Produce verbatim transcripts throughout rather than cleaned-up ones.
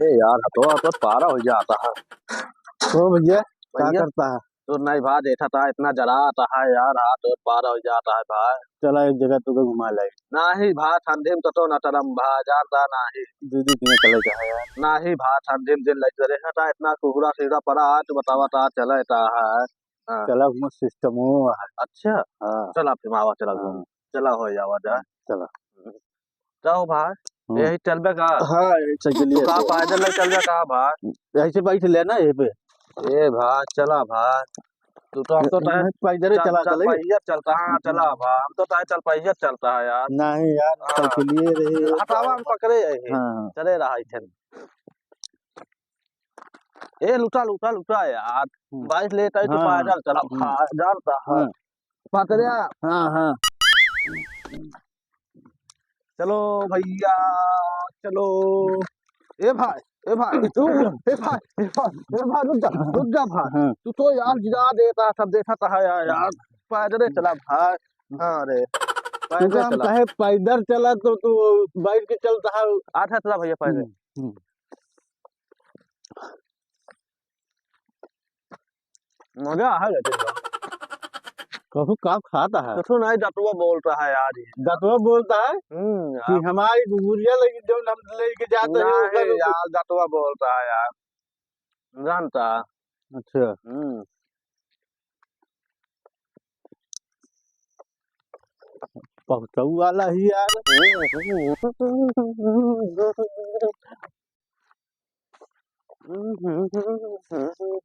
ए यार, हथवा तो पारा होइ जाता है। ओ भैया, का भैया? करता है? तो नहीं भाई, देखा था, इतना जराता है यार, हाथ और पारा होइ जाता है भाई। चला, एक जगह तुके घुमा लाई। नहीं भाई, ठंडी में तो, तो न चलम भाई, जानता नहीं। दीदी के चले जाए यार। नहीं भाई, ठंडी में दिन लग रहे था, इतना कुहरा सीधा पड़ा, आज बतावा था, चले था है। हाँ। चला, घूमा, सिस्टम हो है। अच्छा। हाँ। चला, फिर आवा, चला, हाँ। घूम। चला, हो जावा जा। चला। जाओ भाई, हम्म। यही चलबे का? हाँ, यही चल तू चलिए। का पैदल नहीं चलबे का भाई? यही से बैठ लेना ये पे। ए भाई, चला भाई। तू तो, हम तो नहीं, चाहे पैदल ही चल, चला चल चले। पहिया चलता, हाँ, हम्म। चला भाई। हम तो चाहे चल पहिया चलता है यार। नहीं यार, हाँ। साइकिलिए रहे। हटावा, हम पकड़े है। हाँ। चले रहा इधर। ए, लुटा, लुटा, लुटा यार। हम्म। बाइक लेता है तो हाँ। पैदल चला, हम्म। भाई, जानता है। हाँ। पकड़िया। हाँ, हाँ। चलो भैया, चलो। ए भाई, ए भाई, तू, ए भाई, ए भाई, ए भाई, रुक जा, रुक जा भाई। हाँ। तू तो यार गिरा देता, सब देखा था यार, यार। पैदल चला भाई। हाँ रे, तू पैदल का हम चला। कहे पैदल चला तो तू बाइक के चलता है। अच्छा, चला भैया, पैदल। हम्म, हम्म। मजा आ गया तेरे को। कहू का खाता है? कुछ नहीं, दतुआ बोलता है यार ये। दतुआ बोलता है? हम्म, कि यार। हमारी गुगुरिया लगी जो हम लेके जाते हैं, नहीं ओकर यार, दतुआ बोलता है यार। जानता? अच्छा। हम्म। पहुँचऊ वाला ही यार।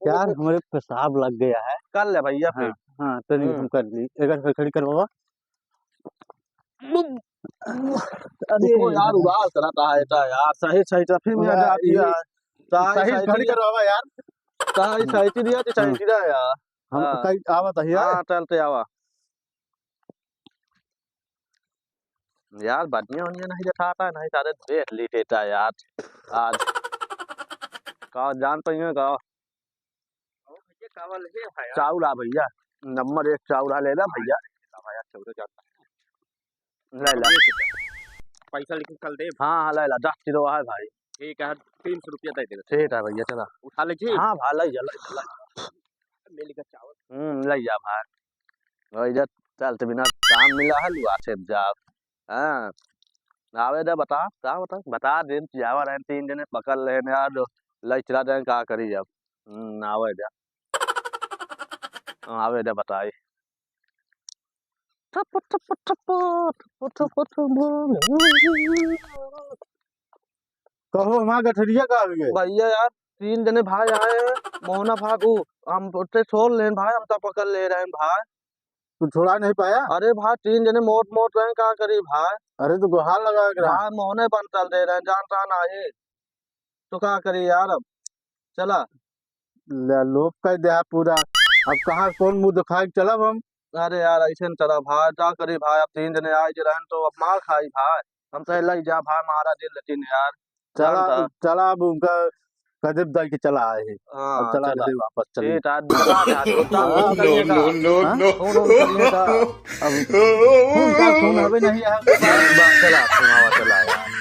यार, हमरे पेशाब लग गया है। कर ले भैया फिर। हाँ, हाँ, तनी हम्म। हम कर ली। एक बार खड़ी कर बाबा। अरे तू यार, यार। उबाल चलाता है, एटा यार, सही, सही ट्रैफिक में आ यार, जाती ये है। सही, सही सही खड़ी ट्रैफिक। कर बाबा यार। सही, हम्म। सही ट्रैफिक है, सही हम्म। ट्रैफिक है यार। हम हाँ। कहीं आवत है यार। हाँ, चलते आवा। यार, बढ़िया उनिया नहीं देखाता है, नहीं सारे देख ली देता है यार। आज का जान पाइए का? ओ भैया, का वाला है भाई? चाउर आ भैया, नंबर एक चाउर आ, ले ला भैया। हाँ यार, चाउर जाता है। ले ला। पैसा लेकिन कल दे। हाँ, हाँ, ले ला, दस किलो है भाई। ठीक है, तीन सौ रुपया दे देगा। ठीक है भैया, चला। उठा ले जी। हाँ भाई, ले जा, ले जा, ले जा। ले लेगा चावल। हम्म, ले जा भाई। वही जा, चलते बिना काम मिला है, लुआ से जाओ। हाँ। आवे दे, बता, का बता? बता दे, जावा रहे तीन जने, पकड़ ले यार, जो लई चला जाए, का करी अब? हम्म, आवे दे। आवे दे, बताई। ठप, ठप, ठप, ठप, ठप, ठप। कहो, हमार गठरिया का हो गए? भैया यार, तीन जने भाई आए हैं, मोहना भाई, ऊ, हम उठे छोड़ लेन भाई, हम तो पकड़ ले रहे हैं भाई। तू छोड़ा नहीं पाया? अरे भाई, तीन जने मोट मोट रहे, का करी भाई? अरे, तो गुहार लगावे के रहा। भाई, मोहने बंटल दे रहे हैं, जानता नहीं। तो का करी यार अब? चला। ले, लोप कर दे पूरा। अब कहाँ कौन मुँह दिखाई, चलब हम? अरे यार, ऐसे न चला भाई, का करी भाई, अब तीन जने आए जे रहन तो अब मार खाई भाई। हम तो लई जा भाई, मारा दिल लेकिन यार। चला, जानता। चला, अब उनका कदम दई के चला आए हैं। हाँ, अब चला चला। दे वापस, चलिए। ठीक है, चला जा, चला, हाँ? चलिए का? No, no, no, हाँ? No। फोन वोन करिए का? अब फोन का फोन हवे नहीं है। बस, बस, चला, फोन आवा, चला यार।